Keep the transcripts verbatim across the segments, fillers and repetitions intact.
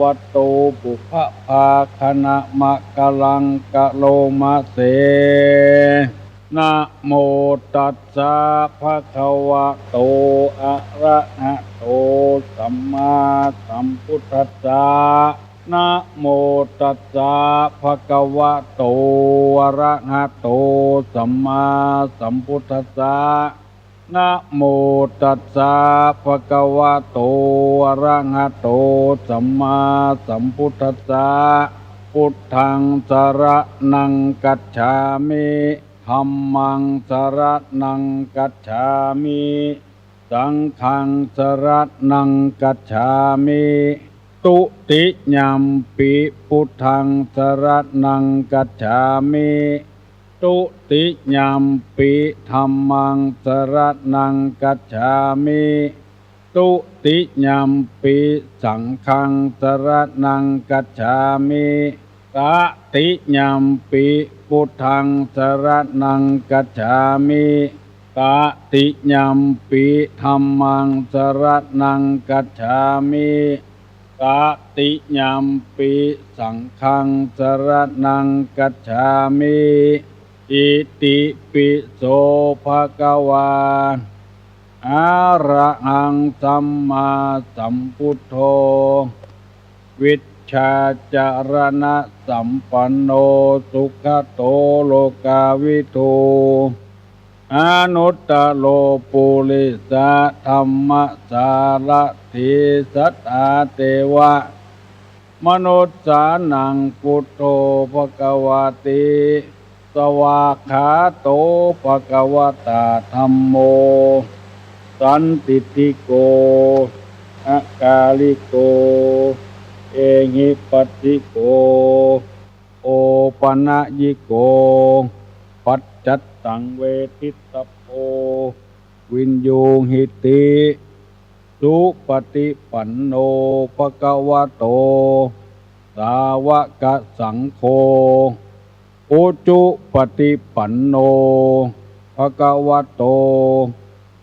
วะโต ปุพพะภาคะนะมะกะลังกะโลมะเส นะโมตัสสะ ภะคะวะโต อะระหะโต สัมมาสัมพุทธัสสะ นะโมตัสสะ ภะคะวะโต อะระหะโต สัมมาสัมพุทธัสสะ นะโมตัสสะ ภะคะวะโต อะระหะโต สัมมาสัมพุทธัสสะ พุทธังสะระณังกัจฉามิ ธัมมังสะระณังกัจฉามิ สังฆังสะระณังกัจฉามิ ตุติยัมปิ พุทธังสะระณังกัจฉามิ ตุติยัมปิ ธัมมังสะระณังกัจฉามิ ตุติยัมปิ สังฆังสะระณังกัจฉามิ ตะติยัมปิ พุทธังสะระณังกัจฉามิ ตะติยัมปิ ธัมมังสะระณังกัจฉามิ ตะติยัมปิ สังฆังสะระณังกัจฉามิ อิติปิโส ภะคะวา อะระหัง สัมมาสัมพุทโธ วิชชาจารณะสัมปันโน สุขะโต โลกาวิทู อนุตตะโร ปุริสะธัมมะสารถี สัตถาเตวะ มนุสสานัง พุทโธ ภะคะวะติ สวากขาโต ภะคะวะตา ธัมโม สันทิฏฐิโก อะกาลิโก เอหิปัสสิโก โอปะนะยิโก ปัจจัตตัง เวทิตตะโพ วินยูหิติ สุปะฏิปันโน ภะคะวะโต สาวะกะสังโฆ อุจุปะฏิปันโน ภะคะวะโต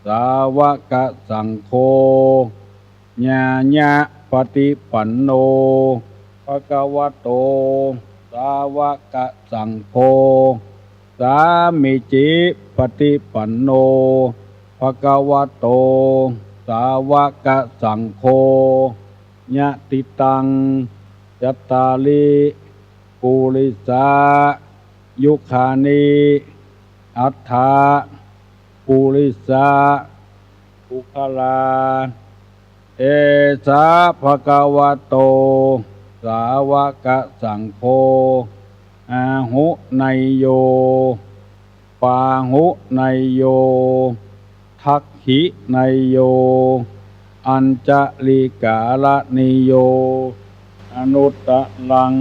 สาวะกะสังโฆ ญาญะปะฏิปันโน ภะคะวะโต สาวะกะสังโฆ สามีจิปะฏิปันโน ภะคะวะโต สาวะกะสังโฆ ยะติตัง จัตตาริ ปุริสา ยุคานิ อัตถะ ปุริสะ ปุคคลา เอสะ ภะคะวะโต สาวะกะสังโฆ อาหุเนยโย ปาหุเนยโย ทักขิเนยโย อัญชะลีกาละเนยโย อนุตตะรัง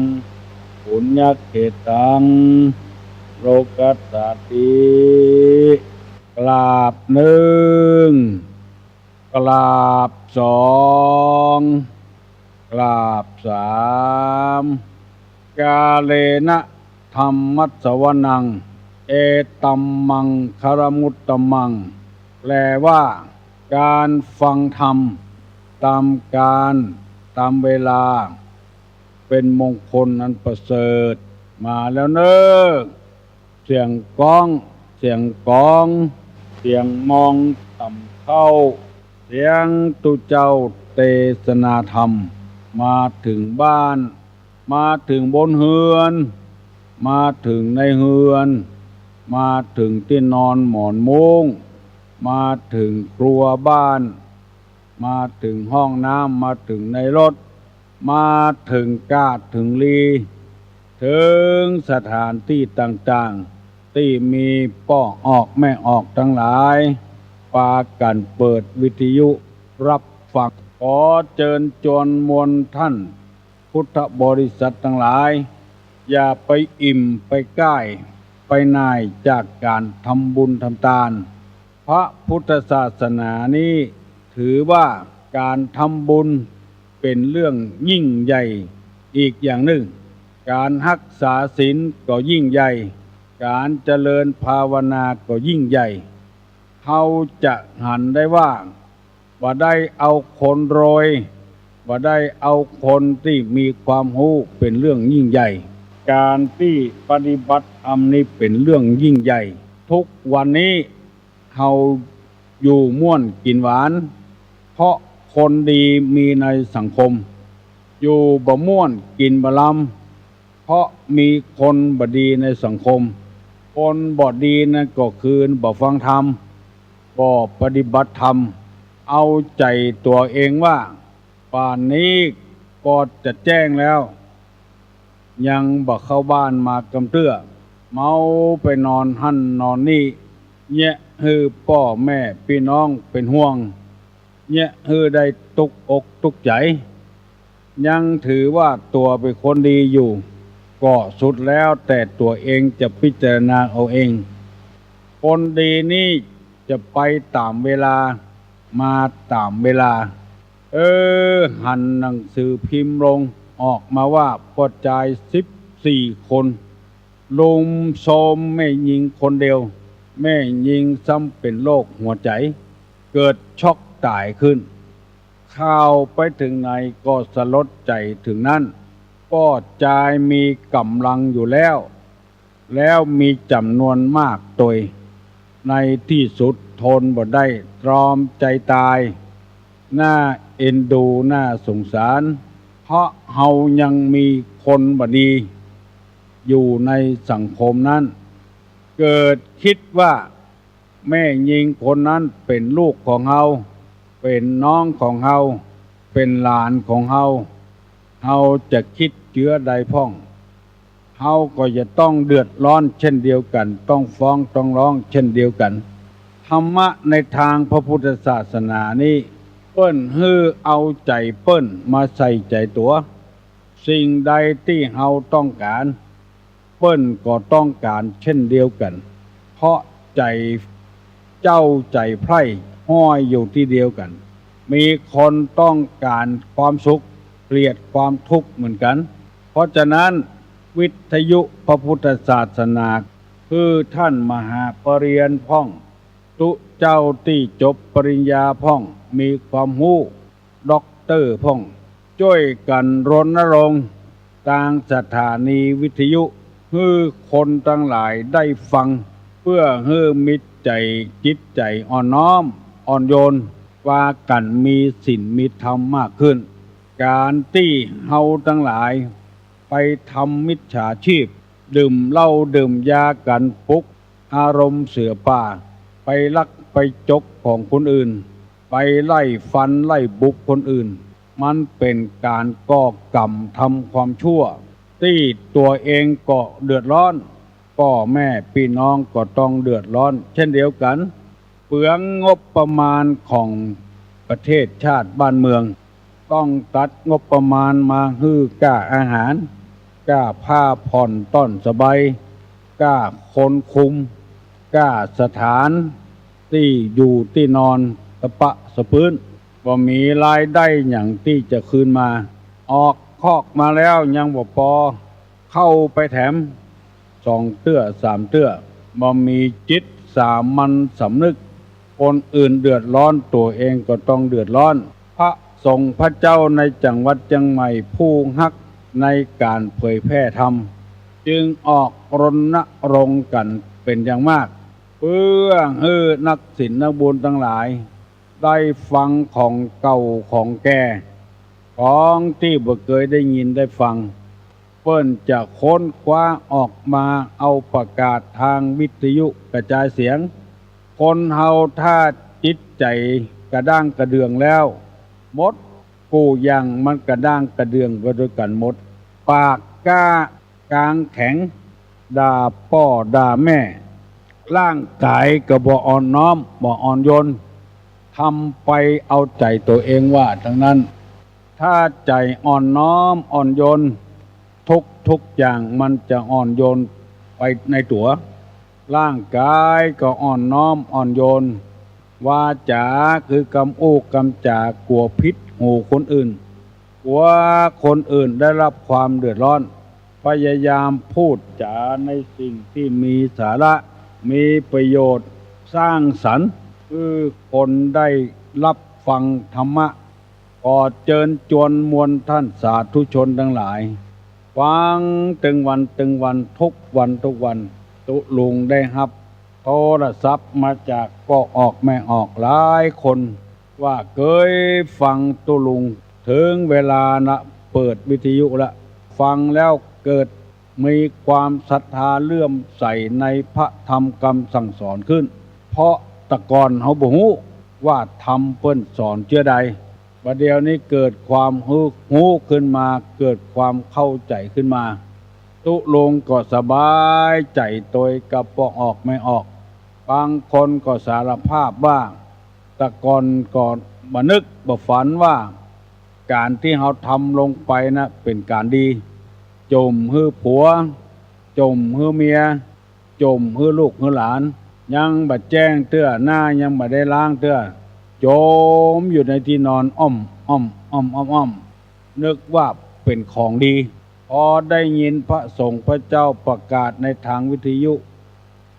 ปุญญะเขตัง โลกัสสาติ กราบนึ่ง กราบสอง กราบสาม กาเลนะธัมมัสสวนัง เอตัมมังคะละมุตตะมัง แปลว่า การฟังธรรม ต๋ามกาล ต๋ามเวลา เป๋นมงคลอันประเสริฐ มาแล้วเน่อ เสียงก้อง เสียงก๋อง เสียงมองต่ำเข้า เสียงตุ๊เจ้าเตสนาธรรม มาเถิงบ้าน มาเถิงบนเฮือน มาเถิงในเฮือน มาเถิงตี้นอนหมอนมุ้ง มาเถิงครัวบ้าน มาเถิงห้องน้ำ มาเถิงในรถ มาเถิงก๊าดเถิงลี เถิงสถานตี้ต่างๆ ตี้มีป้อออกแม่ออกตังหลาย ปากั๋นเปิดวิทยุรับฟัง ขอเจิญจวนมวลต้าน พุทธบริษัทตังหลาย อย่าไปอิ่มไปก้าย ไปหน่ายจากก๋านทำบุญทำตาน พระพุทธศาสนานี้ถือว่าก๋านทำบุญเป๋นเรื่องยิ่งใหญ่อีกอย่างนึ่ง ก๋านฮักษาศีลก็ยิ่งใหญ่ ก๋านเจริญภาวนาก็ยิ่งใหญ่ เฮาจะหันได้ว่า บ่ได้เอาคนรวย บ่ได้เอาคนตี้มีความฮู้เป๋นเรื่องยิ่งใหญ่ ก๋านตี้ปฏิบัติธรรมนี้เป๋นเรื่องยิ่งใหญ่ ทุกวันนี้ เฮาอยู่ม่วนกิ๋นหวาน เพราะคนดีมีในสังคม อยู่บ่ม่วนกิ๋นบ่ลำ เพราะมีคนบ่ดีในสังคม คนบ่ดีนั้นก็คือบ่ฟังธรรม บ่ปฏิบัติธรรม เอาใจ๋ตั๋วเองว่า ป่านนี้ก็จะแจ้งแล้ว ยังบ่เข้าบ้านมากำเตื้อ เมาไปนอนหั้นนอนนี่ เยียะหื้อป้อแม่ปี้น้องเป๋นห่วง เยียะหื้อได้ตุ๊กอกตุ๊กใจ๋ ยังถือว่าตั๋วเป๋นคนดีอยู่ ก็สุดแล้วแต่ตั๋วเองจะพิจารณาเอาเอง คนดีนี่จะไปต๋ามเวลา มาต๋ามเวลา เออ หันหนังสือพิมพ์ลง ออกมาว่าป้อจายสิบสี่คน ลุมโทรมแม่ญิงคนเดียว แม่ญิงซ้ำเป๋นโรคหัวใจ๋ เกิดช็อกต๋ายขึ้น ข่าวไปเถิงไหนก็สลดใจ๋เถิงนั้น ป้อจายมีก๋ำลังอยู่แล้ว แล้วมีจ๋ำนวนมากตวย ในตี้สุดทนบ่ได้ ตรอมใจ๋ต๋าย น่าเอ็นดู น่าสงสาร เพราะเฮายังมีคนบ่ดี อยู่ในสังคมนั้น เกิดกึ๊ดว่า แม่ญิงคนนั้นเป๋นลูกของเฮา เป๋นน้องของเฮา เป๋นหลานของเฮา เฮาจะกึ๊ดเจือใดพ่อง เฮาก็จะต้องเดือดร้อนเช่นเดียวกั๋น ต้องฟ้องต้องร้องเช่นเดียวกั๋น ธรรมะในตางพระพุทธศาสนานี้ เปิ้นหื้อเอาใจ๋เปิ้นมาใส่ใจ๋ตั๋ว สิ่งใดตี้เฮาต้องก๋าน เปิ้นก็ต้องก๋านเช่นเดียวกั๋น เพราะใจ๋เจ้าใจ๋ใผร้ห้อยอยู่ตี้เดียวกั๋น มีคนต้องก๋านความสุข เกลียดความทุกข์เหมือนกั๋น เพราะฉะนั้น วิทยุพระพุทธศาสนา คือต้านมหาปริญญาพ่อง ตุ๊เจ้าตี้จบปริญญาพ่อง มีความฮู้ ด็อกเตอร์พ่อง จ้วยกั๋นรณรงค์ตางสถานีวิทยุ หื้อคนตังหลายได้ฟัง เปื้อหื้อมีใจ๋จิตใจ๋อ่อนน้อม อ่อนโยน ปากั๋นมีศีลมีธรรมมากขึ้น ก๋านตี้เฮาตังหลาย ไปทำมิจฉาชีพ ดื่มเหล้าดื่มยากั๋น ปลุกอารมณ์เสือป่า ไปลักไปจกของคนอื่น ไปไล่ฟันไล่บุกคนอื่น มันเป๋นก๋านก่อกรรมทำความชั่ว ตี้ตั๋วเองก็เดือดร้อน ป้อแม่ปี้น้องก็ต้องเดือดร้อนเช่นเดียวกั๋น เปลืองงบประมาณของประเทศชาติบ้านเมือง ต้องตัดงบประมาณมาหื้อก้าอาหาร ก้าผ้าผ่อนต้อนสบาย ก้าคนคุม ก้าสถานตี้อยู่ตี้นอนสะปะสะปื้น บ่มีรายได้หยังตี้จะคืนมา ออกคอกมาแล้วยังบ่ปอ เข้าไปแถม สองเตื้อสามเตื้อ บ่มีจิตสามัญสำนึก คนอื่นเดือดร้อน ตั๋วเองก็ต้องเดือดร้อน พระสงฆ์พระเจ้าในจังหวัดเจียงใหม่ผู้ฮักในก๋านเผยแพร่ธรรม จึงออกรณรงค์กั๋นเป๋นอย่างมาก เปื้อหื้อนักศีลนักบุญตังหลาย ได้ฟังของเก่าของแก่ ของตี้บ่เกยได้ยินได้ฟัง เปิ้นจะค้นคว้าออกมาเอาประกาศตางวิทยุกระจายเสียง คนเฮาถ้าจิตใจ๋กระด้างกระเดื่องแล้ว หมดกู้อย่างมันกระด้างกระเดื่องไปตวยกั๋นหมด ปากกล้ากางแข็ง ด่าป้อด่าแม่ ร่างก๋ายก็บ่อ่อนน้อม บ่อ่อนโยน ทำไปเอาใจ๋ตั๋วเองว่าตังนั้น ถ้าใจ๋อ่อนน้อมอ่อนโยน ทุกๆ อย่างมันจะอ่อนโยนไปในตั๋ว ร่างก๋ายก็อ่อนน้อมอ่อนโยน วาจาคือกำอู้กำจ๋ากั๋วผิดหูคนอื่น กั๋วคนอื่นได้รับความเดือดร้อน พยายามพูดจ๋าในสิ่งตี้มีสาระ มีประโยชน์ สร้างสรรค์ หื้อคนได้รับฟังธรรมะ ขอเจิญจวนมวลต้านสาธุชนตังหลาย ฟังตึงวันตึงวัน ทุกวันทุกวัน ตุ๊ลุงได้ฮับโทรศัพท์มาจากป้อออกแม่ออกหลายคน ว่าเกยฟังตุ๊ลุง เถิงเวลานะ เปิดวิทยุละ ฟังแล้วเกิด มีความศรัทธาเลื่อมใสในพระธรรมกำสั่งสอนขึ้น เพราะแต่ก่อนเฮาบ่ฮู้ว่าธรรมเปิ้นสอนเจื้อใด บ่าเดี่ยวนี้เกิดความฮู้ ฮู้ขึ้นมา เกิดความเข้าใจ๋ขึ้นมา ตุ๊ลุงก็สบายใจ๋ตวยกับป้อออกแม่ออก บางคนก็สารภาพว่า แต่ก่อนก็บ่นึกบ่ฝันว่า ก๋านตี้เฮาทำลงไปนะเป๋นก๋านดี จ่มหื้อผัว จ่มหื้อเมีย จ่มหื้อลูกหื้อหลาน ยังบ่แจ้งเตื้อ หน้ายังบ่ได้ล้างเตื้อ จ่มอยู่ในตี้นอน อ้อมอ้อมอ้อมอ้อมอ้อม นึกว่าเป๋นของดี พอได้ยินพระสงฆ์พระเจ้าประกาศในตางวิทยุ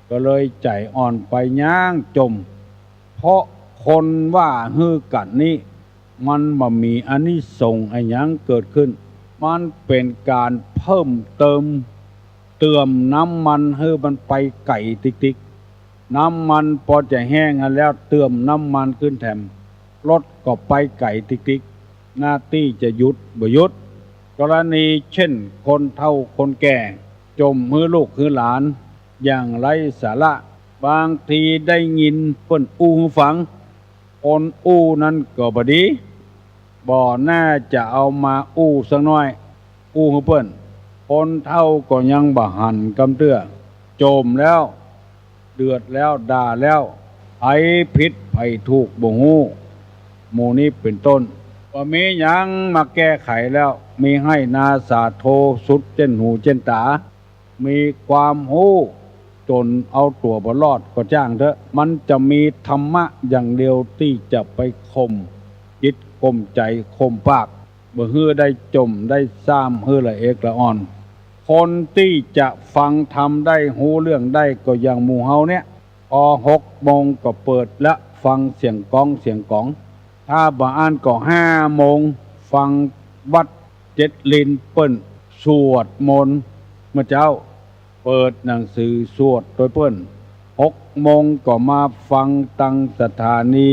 ก็เลยใจ๋อ่อนไปย้างจ่ม เพราะคนว่าหื้อกั๋นนี้ มันบ่มีอานิสงส์อะหยังเกิดขึ้น มันเป๋นก๋านเพิ่มเติม เติมน้ำมันหื้อมันไปไก๋ติ๊กๆ น้ำมันปอจะแห้งหั้นแล้ว เติมน้ำมันขึ้นแถม รถก็ไปไก๋ติ๊กๆ หน้าตี้จะหยุดบ่หยุด กรณีเช่นคนเฒ่าคนแก่ จ่มหื้อลูกหื้อหลาน อย่างไร้สาระ บางทีได้ยินเปิ้นอู้หื้อฟัง คนอู้นั้นก็บ่ดี บ่น่าจะเอามาอู้สักหน้อย อู้หื้อเปิ้น คนเฒ่าก็ยังบ่หันกำเตื้อ จ่มแล้ว เดือดแล้ว ด่าแล้ว ใผผิดใผถูกบ่ฮู้ หมู่นี้เป๋นต้น บ่มีหยังมาแก้ไขแล้ว มีไฮ่นาสาโทสุดเจ้นหูเจ้นต๋า มีความฮู้จ๋นเอาตั๋วบ่รอดก็จ้างเต๊อะ มันจะมีธรรมะอย่างเดียวตี้จะไปข่มจิตข่มใจ๋ข่มปาก บ่หื้อได้จ่มได้ซ้ำ หื้อละเอกละอ่อน คนตี้จะฟังธรรมได้ ฮู้เรื่องได้ก็อย่างหมู่เฮาเนี่ย ปอหกโมงก็เปิดละ ฟังเสียงก๊องเสียงก๋อง ถ้าบ่อั้นก็ห้าโมง ฟังวัดเจ็ดลินเปิ้นสวดมนต์เมื่อเจ๊า เปิดหนังสือสวดตวยเปิ้น หกโมงก็มาฟังตังสถานี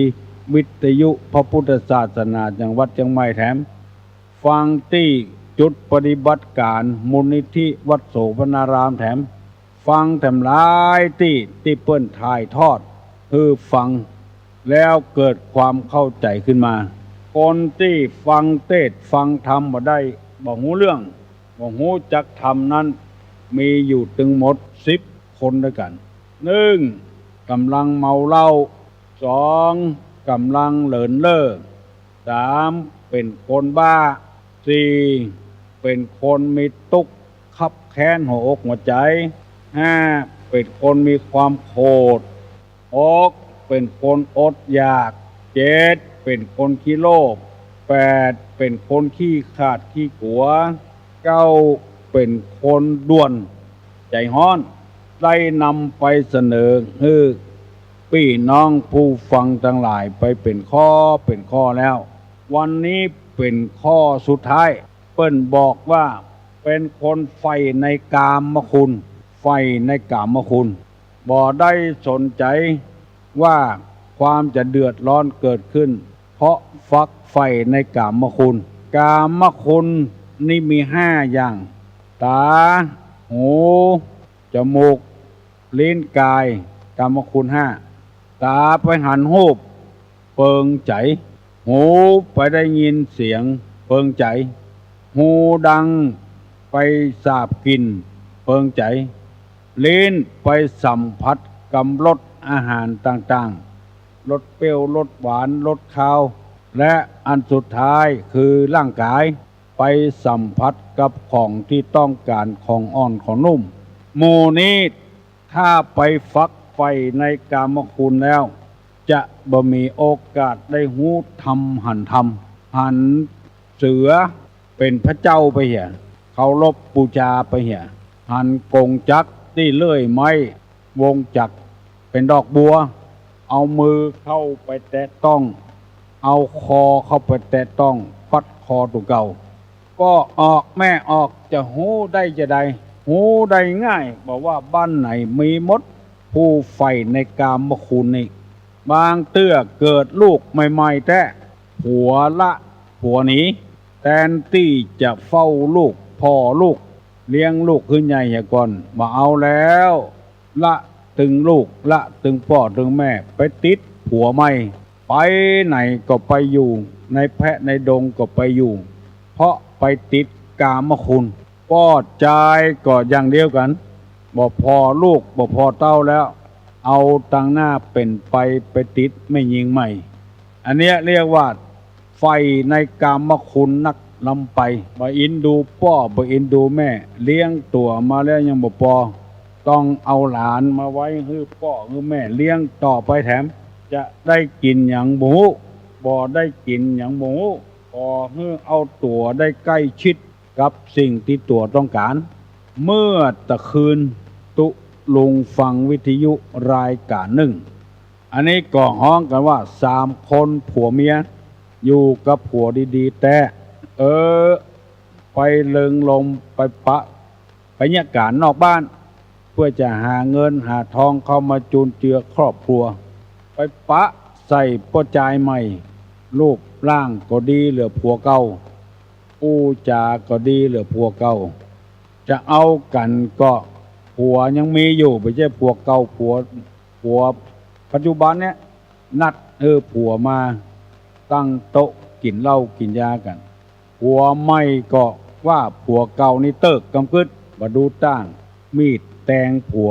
วิทยุพระพุทธศาสนาจังหวัดเจียงใหม่แถม ฟังตี้จุดปฏิบัติก๋านมูลนิธิวัดโสภณารามแถม ฟังแถมหลายตี้ ตี้เปิ้นถ่ายทอดหื้อฟัง แล้วเกิดความเข้าใจ๋ขึ้นมา คนตี้ฟังเตสน์ฟังธรรมบ่ได้ บ่ฮู้เรื่อง บ่ฮู้จักธรรมนั้น มีอยู่ตึงหมดสิบคนตวยกั๋น นึ่ง ก๋ำลังเมาเหล้า สอง ก๋ำลังเลินเล่อ สาม เป๋นคนบ้า สี่ เป๋นคนมีตุ๊กข์คับแค้นหัวอกหัวใจ๋ ห้า เป๋นคนมีความโขด หก เป๋นคนอดอยาก เจ็ด เป๋นคนขี้โลภ แปด เป๋นคนขี้ขลาดขี้กั๋ว เก้า เป๋นคนด่วนใจ๋ฮ้อน ได้นำไปเสนอหื้อปี้น้องผู้ฟังตังหลายไปเป๋นข้อเป๋นข้อแล้ว วันนี้เป๋นข้อสุดท้าย เปิ้นบอกว่าเป๋นคนใฝ่ในกามคุณ ใฝ่ในกามคุณ บ่ได้สนใจ๋ว่าความจะเดือดร้อนเกิดขึ้น เพราะฝักใฝ่ในกามคุณ กามคุณนี้มีห้าอย่าง ต๋า หู จมูก ลิ้น ก๋าย กามคุณห้า ต๋าไปหันฮูป เปิงใจ๋ หูไปได้ยินเสียง เปิงใจ๋ ฮูดังไปสาบกลิ่น เปิงใจ๋ ลิ้นไปสัมผัสกำรสอาหารต่างๆ รสเปรี้ยว รสหวาน รสคาว และอันสุดท้ายคือร่างก๋าย ไปสัมผัสกับของตี้ต้องก๋าน ของอ่อนของนุ่ม หมู่นี้ถ้าไปฝักใฝ่ในกามคุณแล้ว จะบ่มีโอกาสได้ฮู้ธรรมหันธรรม หันเสือเป๋นพระเจ้าไปเหีย เคารพบูชาไปเหีย หันกงจักรตี้เลื่อยไม้ วงจักรเป๋นดอกบัว เอามือเข้าไปแตะต้อง เอาคอเข้าไปแตะต้องปัดคอตั๋วเก่า ป้อออกแม่ออก จะฮู้ได้จาใด ฮู้ได้ง่าย บ่ว่าบ้านไหนมีหมด ผู้ใฝ่ในกามคุณนี่ บางเตื้อเกิดลูกใหม่ๆ แต๊ ผัวละผัวหนี แตนตี้จะเฝ้าลูกผ่อลูก เลี้ยงลูกหื้อใหญ่เหียก่อน บ่เอาแล้ว ละตึงลูก ละตึงป้อตึงแม่ ไปติดผัวใหม่ ไปไหนก็ไปอยู่ ในแพะในดงก็ไปอยู่ เพราะไปติดกามคุณ ป้อจายก็อย่างเดียวกั๋น บ่ผ่อลูก บ่ผ่อเต้าแล้ว เอาตังหน้าเป๋นไป ไปติดแม่ญิงใหม่ อันเนี้ยเรียกว่า ใฝ่ในกามคุณนักล้ำไป บ่อินดูป้อ บ่อินดูแม่ เลี้ยงตั๋วมาแล้วยังบ่ปอ ต้องเอาหลานมาไว้หื้อป้อหื้อแม่เลี้ยงต่อไปแถม จะได้กิ๋นหยังบ่ฮู้ บ่ได้กิ๋นหยังบ่ฮู้ ขอหื้อเอาตั๋วได้ใก้ชิดกับสิ่งตี้ตั๋วต้องก๋าน เมื่อตะคืนตุ๊ลุงฟังวิทยุรายก๋านนึ่ง อันนี้ก็ฮ้องกั๋นว่า สามคนผัวเมีย อยู่กับผัวดีๆ แต๊ เออ ไปเริงรมย์ ไปปะ ไปเยียะก๋านนอกบ้าน เปื้อจะหาเงินหาทองเข้ามาจุนเจือครอบครัว ไปปะใส่ป้อจายใหม่ รูปร่างก็ดีเหลือผัวเก่า อู้จาก็ดีเหลือผัวเก่า จะเอากั๋นก็ผัวยังมีอยู่ บ่ใจ้ผัวเก่า ผัว ผัวปัจจุบันเนี่ย นัดหื้อผัวมาตั้งโต๊ะกิ๋นเหล้ากิ๋นยากั๋น ผัวใหม่ก็ว่าผัวเก่านี่เติ๊กกำกึ๊ด บ่ดูต้าง มีดแตงผัว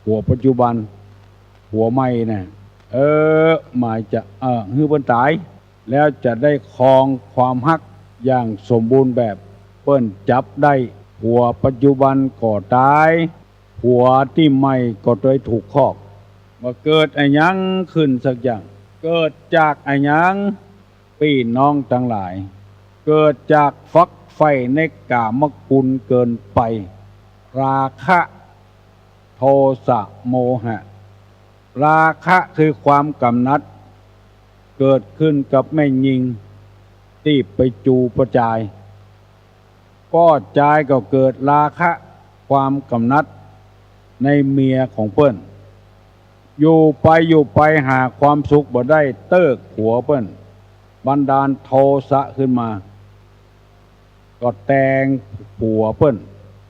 ผัวปัจจุบัน ผัวใหม่น่ะ เออ หมายจะ เออ หื้อเปิ้นต๋าย แล้วจะได้ครองความฮักอย่างสมบูรณ์แบบ เปิ้นจับได้ผัวปัจจุบันก็ต๋าย ผัวตี้ใหม่ก็ได้ถูกคอก บ่าเกิดอะหยังขึ้นสักอย่าง เกิดจากอะหยัง ปี้น้องตังหลาย เกิดจากฝักใฝ่ในกามคุณเกินไป ราคะ โทสะ โมหะ ราคะคือความกำหนัด เกิดขึ้นกับแม่ญิงตี้ไปจูป้อจาย ป้อจายก็เกิดราคะ ความกำหนัดในเมียของเปิ้น อยู่ไปอยู่ไปหาความสุขบ่ได้ เติ๊กผัวเปิ้น บันดาลโทสะขึ้นมา ก็แตงผัวเปิ้น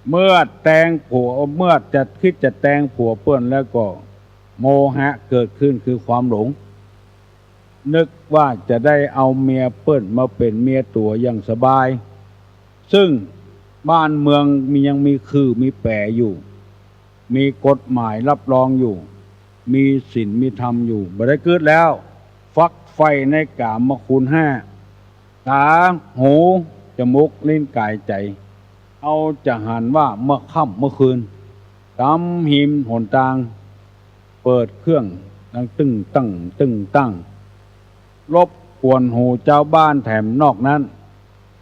เมื่อแตงผัว เมื่อจะ กึ๊ดจะแตงผัวเปิ้นแล้วก็โมหะเกิดขึ้นคือความหลง นึกว่าจะได้เอาเมียเปิ้นมาเป๋นเมียตั๋วอย่างสบาย ซึ่งบ้านเมืองมี ยังมีขื่อมีแป๋อยู่ มีกฎหมายรับรองอยู่ มีศีลมีธรรมอยู่ บ่ได้กึ๊ดแล้ว ฝักใฝ่ในกามคุณห้า ต๋า หู จมูก ลิ้น ก๋าย ใจ๋ เอาจะหันว่าเมื่อค่ำเมื่อคืน ต๋ามฮิมหนตาง เปิดเครื่องดังตึ้งตั้งตึ้งตั้ง รบกวนหูจาวบ้านแถมนอกนั้น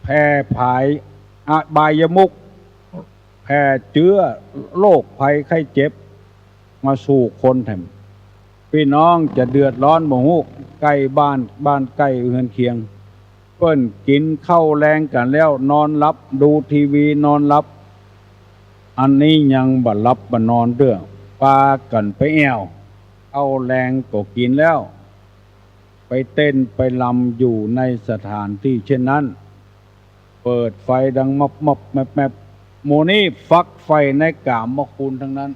แผ่ผายอบายมุข แผ่เจื้อโรคภัยไข้เจ็บมาสู่คนแถม ปี้น้องจะเดือดร้อนบ่ฮู้ ใก้บ้าน บ้านใก้เฮือนเคียง เปิ้นกิ๋นข้าวแลงกั๋นแล้วนอนหลับ ดูทีวีนอนหลับ อันนี้ยังบ่หลับบ่นอนเตื้อ ปากั๋นไปแอ่ว ข้าวแลงก็กิ๋นแล้ว ไปเต้นไปรำอยู่ในสถานตี้เช่นนั้น เปิดไฟดังมับมับแมบแมบ หมู่นี้ฝักใฝ่ในกามคุณตังนั้น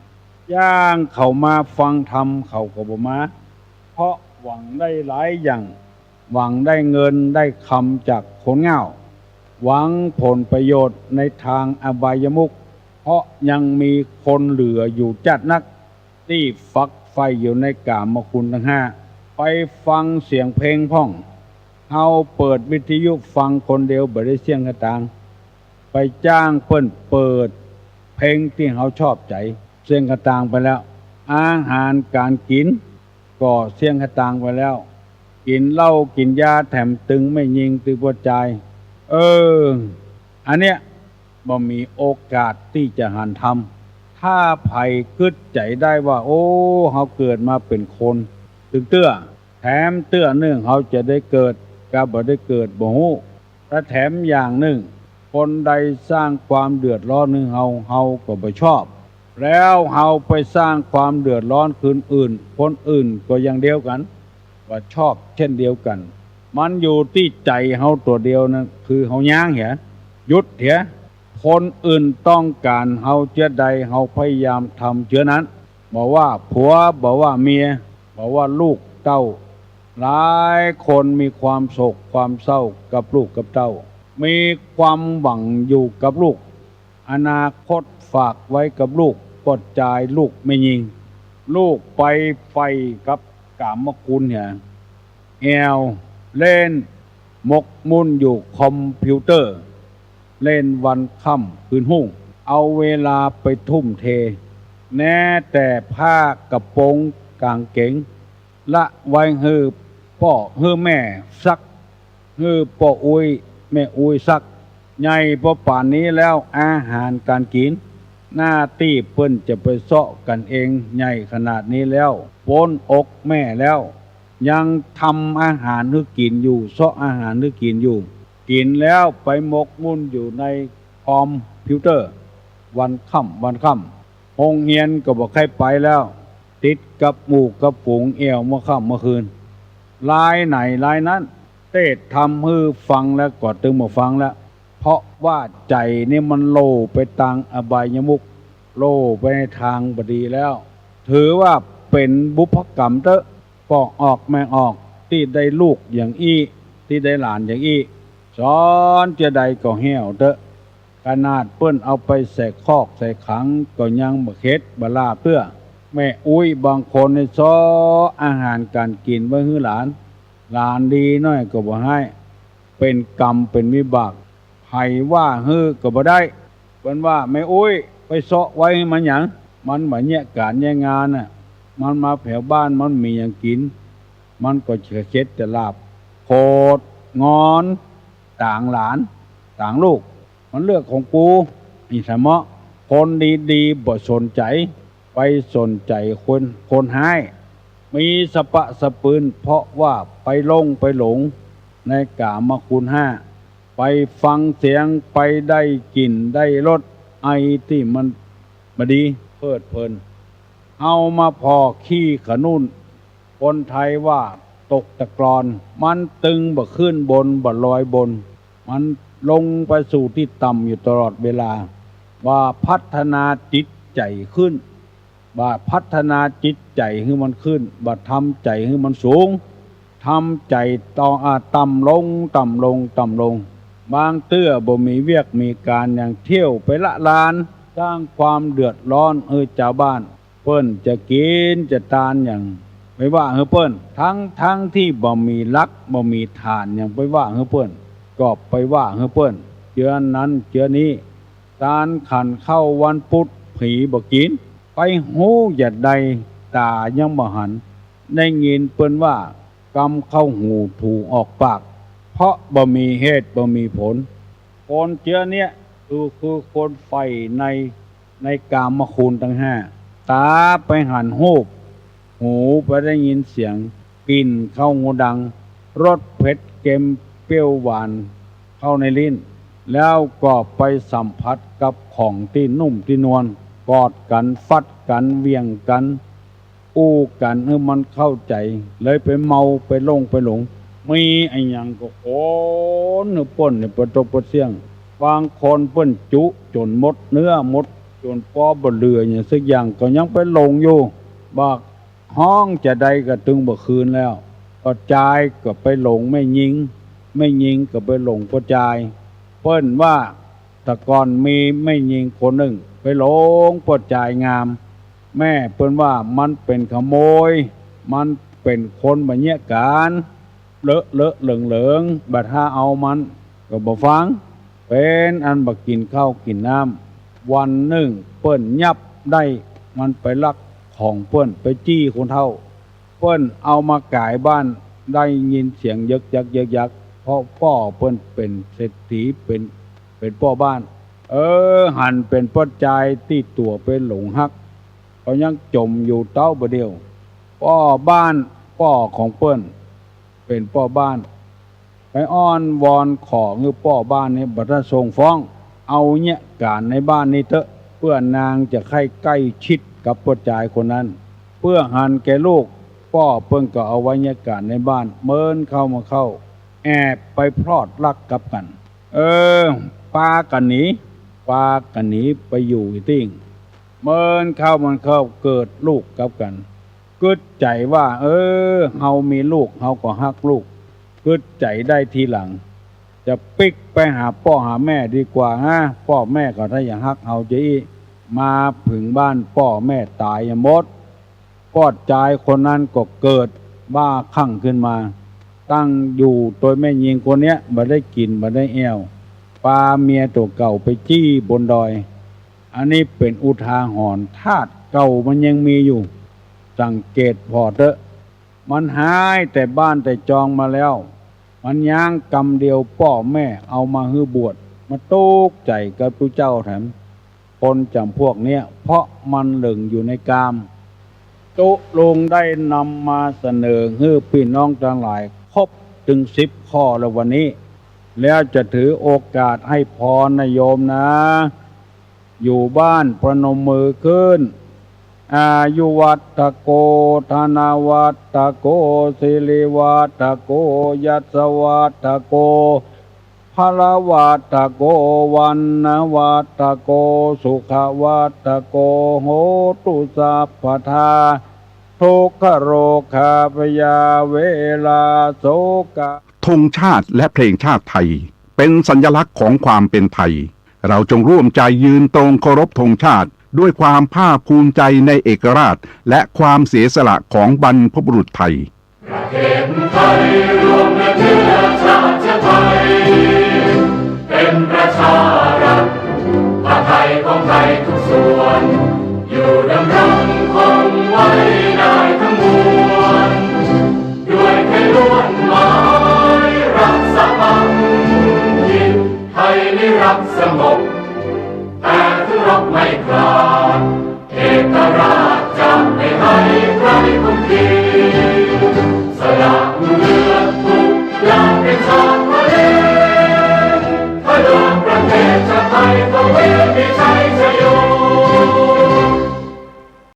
อย่างเขามาฟังธรรมเขาก็บ่มา เพราะหวังได้หลายอย่าง หวังได้เงินได้คำจากคนเหง้า หวังผลประโยชน์ในทางอบายมุข เพราะยังมีคนเหลืออยู่จ๊าดนัก ตี้ฝักใฝ่อยู่ในกามคุณตังห้า ไปฟังเสียงเพลงพ่อง เฮาเปิดวิทยุฟังคนเดียวบ่ได้เสี้ยงกะตาง ไปจ้างเปิ้นเปิดเพลงตี้เฮาชอบใจ๋ เสี้ยงกะตางไปแล้ว อาหารก๋านกิ๋นก็เสี้ยงกะตางไปแล้ว กิ๋นเหล้ากิ๋นยาแถมตึงแม่ญิงตึงป้อจาย เออ อันเนี้ย บ่มีโอกาสตี้จะหันธรรม ถ้าใผกึ๊ดใจ๋ได้ว่า โอ้ เฮาเกิดมาเป๋นคน ตึงเตื้อ แถมเตื้อนึ่งเฮาจะได้เกิด กับบ่ได้เกิดบ่ฮู้ และแถมอย่างนึ่ง คนใดสร้างความเดือดร้อนหื้อเฮา เฮาก็บ่ชอบ แล้วเฮาไปสร้างความเดือดร้อนคืนอื่น คนอื่นก็อย่างเดียวกั๋น บ่ชอบเช่นเดียวกั๋น มันอยู่ตี้ใจ๋เฮาตั๋วเดียวนั้น คือเฮาย้างเหีย หยุดเหีย คนอื่นต้องก๋านเฮาเจื้อใด เฮาพยายามทำเจื้อนั้น บ่ว่าผัว บ่ว่าเมีย บ่ว่าลูกเต้า หลายคนมีความโศกความเศร้ากับลูกกับเต้า มีความหวังอยู่กับลูก อนาคตฝากไว้กับลูก ป้อจายลูกแม่ญิง ลูกไปใฝ่กับก๋ามคุณเหีย แอ่วเล่น หมกมุ่นอยู่คอมพิวเตอร์ เล่นวันค่ำคืนฮุ่ง เอาเวลาไปทุ่มเท แม้แต่ผ้ากระโปรงก๋างเก๋ง ละไว้หื้อป้อหื้อแม่ซัก หื้อป้ออุ๊ยแม่อุ๊ยซัก ใหญ่ปอป่านนี้แล้ว อาหารก๋านกิ๋น หน้าตี้เปิ้นจะไปเซาะกั๋นเองใหญ่ขนาดนี้แล้ว ป๊นอกแม่แล้ว ยังทำอาหารหื้อกิ๋นอยู่ เซาะอาหารหื้อกิ๋นอยู่ กิ๋นแล้วไปหมกมุ่นอยู่ในคอมพิวเตอร์ วันค่ำวันค่ำ โฮงเฮียนก็บ่ใค่ไปแล้ว ติดกับหมู่กับฝูงแอ่วเมื่อค่ำเมื่อคืน ลายไหนลายนั้น เตสน์ทำหื้อฟังแล้วก็ตึงบ่ฟังแล้ว เพราะว่าใจ๋นี่มันโล่ไปตางอบายมุข โล่ไปในตางบ่ดีแล้ว ถือว่าเป๋นบุพกรรมเต๊อะ ป้อออกแม่ออก ตี้ได้ลูกอย่างอี้ ตี้ได้หลานอย่างอี้ สอนเจื้อใดก็แห้วเต๊อะ ขนาดเปิ้นเอาไปใส่คอกใส่ขังก็ยังบ่เข็ดบ่หลาบเตื้อ แม่อุ๊ยบางคนนี่เซาะอาหารก๋านกิ๋นไว้หื้อหลาน หลานดีหน้อยก็บ่หื้อ เป๋นกรรมเป๋นวิบาก ใผว่าหื้อก็บ่ได้ เปิ้นว่า แม่อุ๊ยไปเซาะไว้หื้อมันหยัง มันบ่เยียะก๋านเยียะงานน่ะ มันมาแผวบ้านมันบ่มีหยังกิ๋น มันก็จะเข็ดจะหลาบ โขดงอนตางหลานตางลูก มันเรื่องของกู อี้สะเมาะ คนดีๆ บ่สนใจ๋ ไปสนใจ๋คน คนฮ้าย มีสะปะสะปืน เพราะว่าไปหลงไปหลงในก๋ามคุณห้า ไปฟังเสียง ไปได้กลิ่นได้รส ไอ้ตี้มันบ่ดี เพลิดเพลิน เฮามาผ่อขี้ขนุน คนไทยว่าตกตะกรอน มันตึงบ่ขึ้นบน บ่ลอยบน มันลงไปสู่ตี้ต่ำอยู่ตลอดเวลา บ่พัฒนาจิตใจ๋ขึ้น บ่พัฒนาจิตใจ๋หื้อมันขึ้น บ่ทำใจ๋หื้อมันสูง ทำใจ๋ต่อ อ่า ต่ำลง ต่ำลง ต่ำลง บางเตื้อบ่มีเวียกมีก๋านหยัง เที่ยวไปละลาน สร้างความเดือดร้อนหื้อจาวบ้าน เปิ้นจะกิ๋นจะตานหยัง ไปว่าหื้อเปิ้น ตึงๆ ตี้บ่มีหลัก บ่มีฐานหยัง ไปว่าหื้อเปิ้น ก็ไปว่าหื้อเปิ้น เจื้อนั้นเจื้อนี้ ตานขันข้าววันปุธ ผีบ่กิ๋น ไปฮู้จะใด ต๋ายังบ่หัน ได้ยินเปิ้นว่า กำเข้าหูถูออกปาก เพราะบ่มีเหตุบ่มีผล คนเจื้อเนี้ยคือ คือคนใฝ่ใน ในกามคุณตังห้า ต๋าไปหันฮูป หูไปได้ยินเสียง กลิ่นเข้าหูดัง รสเผ็ดเค็มเปรี้ยวหวานเข้าในลิ้น แล้วก็ไปสัมผัสกับของตี้นุ่มตี้นวล กอดกั๋น ฟัดกั๋น เหวี่ยงกั๋น อู้กั๋นหื้อมันเข้าใจ๋ เลยไปเมาไปหลงไปหลง มีอะหยังก็ขนหื้อเปิ้นเนี่ย ปะตกปะเสี้ยง บางคนเปิ้นจุจ๋นหมดเนื้อหมด จ๋นปอบ่เหลือหยังสักอย่าง ก็ยังไปหลงอยู่ บ่ฮ้องจะใดก็ตึงบ่คืนแล้ว ป้อจายก็ไปหลงแม่ญิง แม่ญิงก็ไปหลงป้อจาย เปิ้นว่า แต่ก่อนมีแม่ญิงคนนึ่งไปหลงป้อจายงาม แม่เปิ้นว่ามันเป๋นขโมย มันเป๋นคนบ่เยียะก๋าน เลอะเลอะเหลิงเหลิง บ่ถ้าเอามันก็บ่ฟัง เป๋นอันบ่กิ๋นข้าวกิ๋นน้ำ วันนึ่งเปิ้นยับได้ มันไปลักของเปิ้น ไปจี้คนเฒ่า เปิ้นเอามาก๋ายบ้าน ได้ยินเสียงเยิกยักเยิกยัก เพราะป้อเปิ้นเป๋นเศรษฐี เป๋น เป๋นป้อบ้าน เออ หันเป๋นป้อจายตี้ตั๋วไปหลงฮัก ก็ยังจ๋มอยู่เต๊าบ่าเดี่ยว ป้อบ้าน ป้อของเปิ้น เป๋นป้อบ้าน ไปอ้อนวอนขอหื้อป้อบ้านนี้บ่ต้องส่งฟ้อง เอาเยียะก๋านในบ้านนี้เต๊อะ เปื้อนางจะใค่ใก้ชิดกับป้อจายคนนั้น เปื้อหันแก่ลูก ป้อเปิ้นก็เอาไว้เยียะก๋านในบ้าน เมินเข้ามาเข้า แอบไปพลอดฮักกับกั๋น เออ ปากั๋นหนี ปากั๋นหนีไปอยู่ตี้ เมินเข้าเมินเข้าเกิดลูกกับกั๋น กึ๊ดใจ๋ว่า เออ เฮามีลูก เฮาก็ฮักลูก กึ๊ดใจ๋ได้ทีหลัง จะปิ๊กไปหาป้อหาแม่ดีกว่าฮะ ป้อแม่ก็ถ้าจะฮักเฮาจะอี้ มาเถิงบ้านป้อแม่ต๋ายหมด ป้อจายคนนั้นก็เกิดบ้าคลั่งขึ้นมา ตั้งอยู่โตยแม่ญิงคนเนี้ย บ่ได้กิ๋นบ่ได้แอ่ว ปาเมียตั๋วเก่าไปจี้บนดอย อันนี้เป๋นอุทาหรณ์ ธาตุเก่ามันยังมีอยู่ สังเกตผ่อเต๊อะ มันฮ้ายแต่บ้านแต่จองมาแล้ว มันย้างกำเดียวป้อแม่เอามาหื้อบวช มาตุ๊กใจ๋กับตุ๊เจ้าแถม คนจ๋ำพวกเนี้ย เพราะมันเหลิงอยู่ในกาม ตุ๊ลุงได้นำมาเสนอหื้อปี้น้องตังหลายครบตึงสิบข้อแล้ววันนี้ แล้วจะถือโอกาสให้พรนะโยมนะ อยู่บ้านประนมมือขึ้น อายุวัฒโก ธนวัฒโก สิริวัฒโก ยศวัฒโก พลวัฒโก วรรณวัฒโก สุขวัฒโก โหตุสัพพทา ทุกขโรคาพยาเวลาโศกะ ธงชาติและเพลงชาติไทย เป็นสัญลักษณ์ของความเป็นไทย เราจงร่วมใจยืนตรงเคารพธงชาติ ด้วยความภาคภูมิใจในเอกราช และความเสียสละของบรรพบุรุษไทย ประเทศไทยรวมเนื้อชาติไทย เป็นประชารัฐ ประไทยของไทยทุกส่วน อยู่ดำรงคงไว้ได้ทั้งมวล ด้วยไทยล้วนหมายรักสามัคคี ไทยนิรักสงบ แต่ถึงรบไม่ขาด เอกราชจะไม่ให้ใครคุมขีด สละเลือดทุกอย่างเป็นชาติ